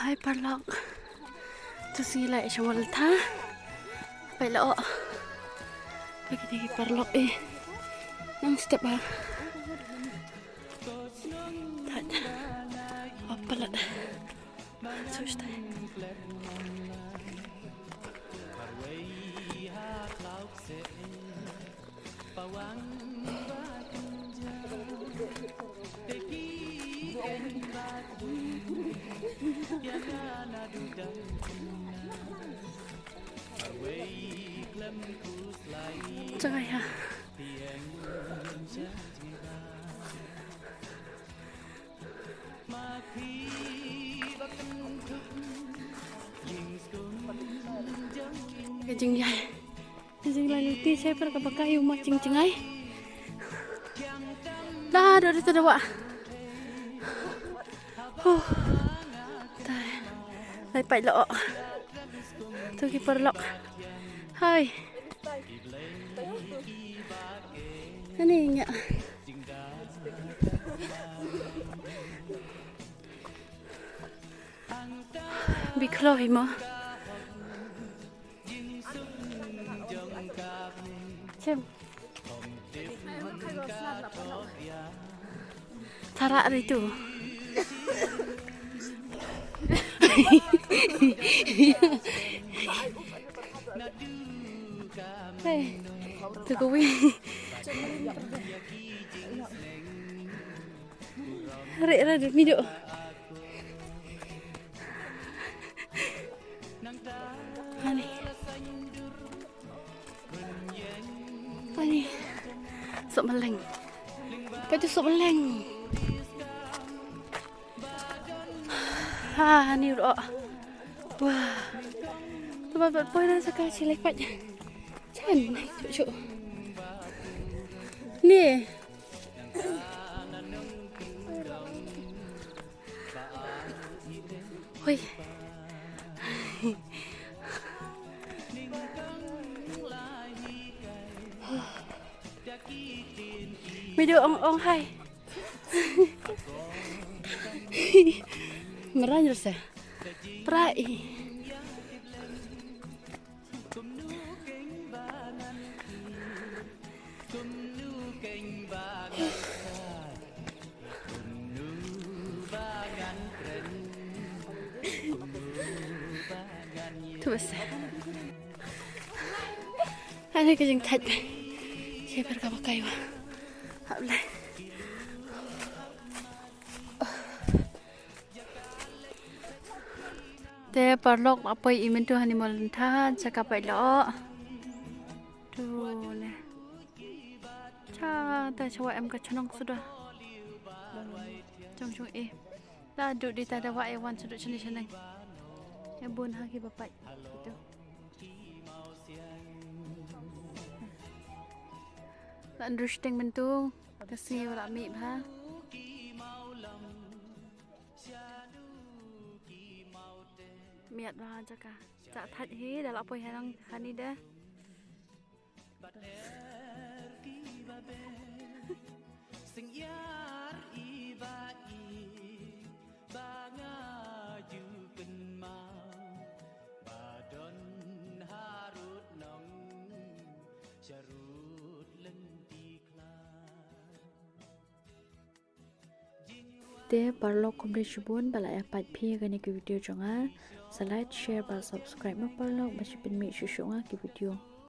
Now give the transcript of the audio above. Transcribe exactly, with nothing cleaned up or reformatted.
Hai paralok. Tu sngi lai sha Mawlyntha. Peit la oh. Peit kine ki paralok eh. Nang step ha. Thait. Oh palat. Sush tai. Jngai ha. Ka jingïaid. Ka jinglai luti shai par ka baka ïa u ma jing jngai. Da da da da wa. Huh. Tai. Lai pait la oh. Tu ki paralok. Hai. Ani nya. Bi khlo hi mo. Chem. Tara ri tu. Hey, tu ko wi. Re re mi do. Ani. Ani. Sok meleng. Patu sok meleng. Ha, ani ro. Wah. Tu ba ba poi na saka chile pat. Chan, chu chu. Ni. Hui. Midu ong ong hai. Merah nyersa. Prai. Tu bas. Ani ka jingthait. Shai par ka baka ïa u. Hap lai. Te paralok la poi i mynta ha Mawlyntha, sha ka peit la oh. Tu ne. Cha ta chawa em ka chnong suda. Chong chong eh. La du di ta da wa e wan suda chani chani. E bun ha ki ba peit. Tu. La ndrush teng mynta. Ka sngi wa la mih bha. Miat bha jaka. Cha thait hi da la poi hanang hani de. Te paralok kumne shibun ba la ïa peit phi ïa kane ka video jong nga. Sa like, share bad subscribe ma paralok ba shi pynmih shuh shuh nga ki video.